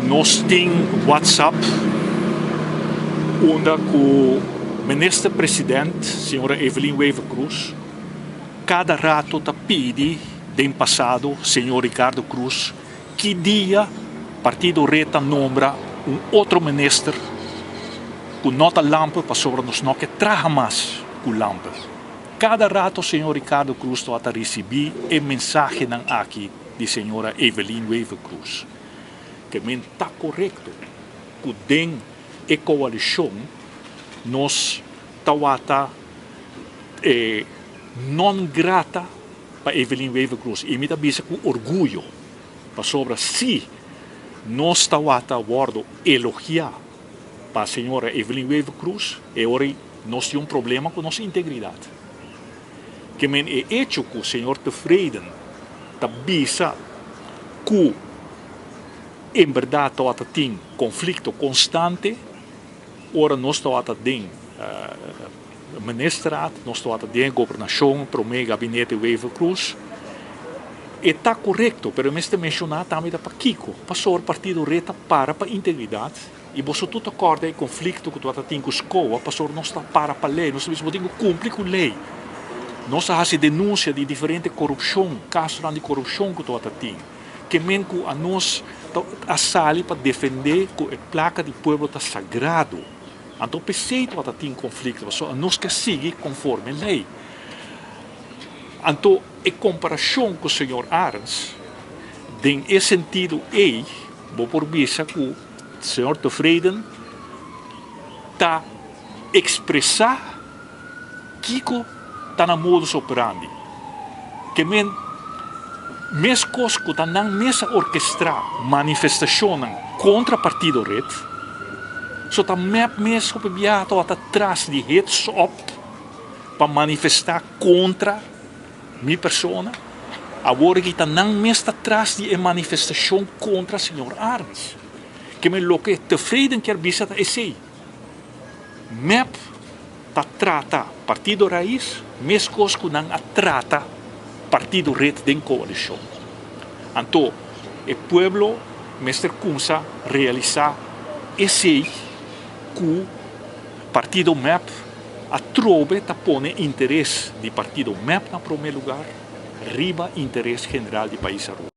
Nos tin WhatsApp unda cu Minister President, Sra. Evelyn Wever-Croes, cada rato ta pidi den pasado Señor Ricardo Croes ki dia Partido Red ta nombra un otro minister cu no ta Lampe pasobra nos no ke traha mas cu Lampe. Cada rato Señor Ricardo Croes ta ricibi e mensahenan aki di Sra. Evelyn Wever-Croes. Ke men ta corecto cu den e coalicion nos tawata non grata pa Evelyn Wever-Croes y mi ta bisa cu orguyo pasobra si nos tawata wordo elogia pa Sra. Evelyn Wever-Croes e ora nos tin un problema cu nos integridad. Ke men e hecho cu Sr. Tevreden ta bisa cu en berdad tawata tin conflicto constante ora nos tawata den ministerraad, nos tawata den gobernacion, prome gabinete Wever-Croes, e ta corecto, pero mester menciona tambe ta pakico, pasobra Partido Red ta para pa integridad y boso tur ta corda e conflicto cu tawata tin cu SCOA, pasobra nos ta para pa ley, nos ta bisa bo tin cu cumpli cu ley. Nos a haci denuncia di diferente corupcion, casonan di corupcion cu tawata tin. Ke men cu anos a sali pa defende cu e placa di pueblo ta sagrado. Anto p'esey tawata tin conflicto, pasobra anos ke sigui conforme ley. Anto e comparacion cu señor Arends, den e sentido ey, bo por bisa cu señor Tevreden ta expresa kico ta nan modus operandi. Ke men mescos cu ta nan mes a orkestra manifestacionnan contra Partido Red, so ta mep mes hopi biaha tabata tras di hets op pa manifesta contra mi persona, awor aki ta nan mes ta tras di e manifestacion contra señor Arends. Ke men loke Tevreden kier bisa ta esey. Mep ta trata Partido Raiz mescos cu nan a trata Partido Red den coalicion. Anto e pueblo mester cumsa realisa esey cu Partido mep atrobe ta pone interes di Partido mep na prome lugar riba interes general di pais Aruba.